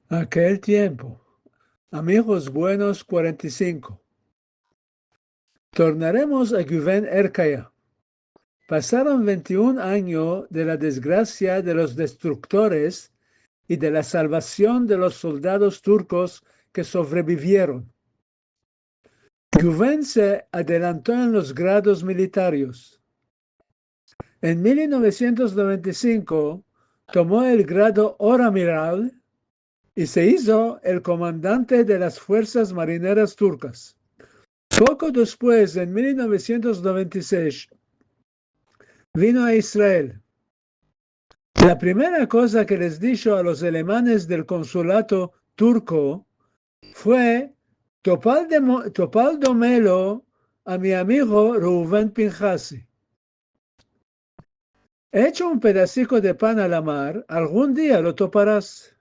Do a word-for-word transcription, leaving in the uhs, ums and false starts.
Akel tiempo. Amigos buenos kuarenta i sinko. Tornaremos a Guven Erkaya. Pasaron vente i un anyo de la desgrasia de los destruktores i de la salvasion de los soldados turkos ke sovrevivieron. Guven se adelanto en los grados militarios. En mil novesientos noventa i sinko tomo el grado oramiral i se izo el komandante de las fuersas marineras turkas. Poko despues, en mil novesientos noventa i sesh, vino a Israel. La primera koza ke les disho a los alemanes del konsulato turko fue: "Topal demo-, topal domelo a mi amigo Reuven Pinhasi. Echa un pedasiko de pan a la mar, algun dia lo toparas."